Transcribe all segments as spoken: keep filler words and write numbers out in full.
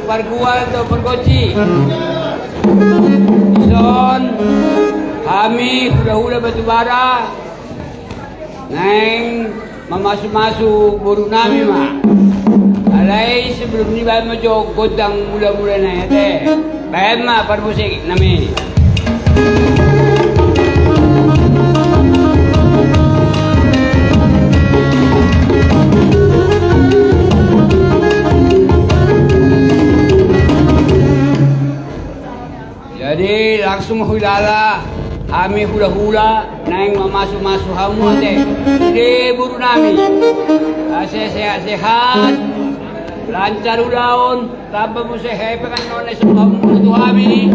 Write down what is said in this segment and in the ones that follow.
Pargual dohot pargonsi. Dison hami hulahula Batubara naeng mamasumasu borunami ma. Alai sebelum i baen ma jo gondang mulamulana i, ate. Baen ma parmusiknami. Jadi langsung huilala hami hulahula naeng mamasumasu hamu, ate. Sude borunami, asa sehat-sehat, lancar ulaon, tamba muse hepeng annon na isungkun hamu tu hami.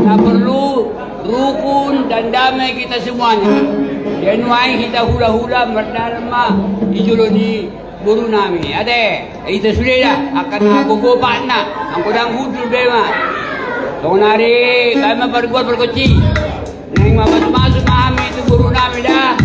Na porlu rukun dan damai kita semuanya. Jadi nuaeng hita hulahula mardalan ma di jolo ni borunami, ate. Ita sude da angka na gogo patna, anggo dang hundul be ma. Songon ari baen ma pargual pargonsi. Naeng mamasumasu ma hami tu borunami da.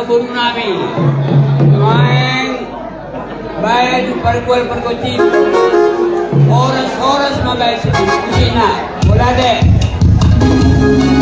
Boru nami, nuaeng baen pargual pargonsi, horas-horas ma baen simusik na. Mauliate de.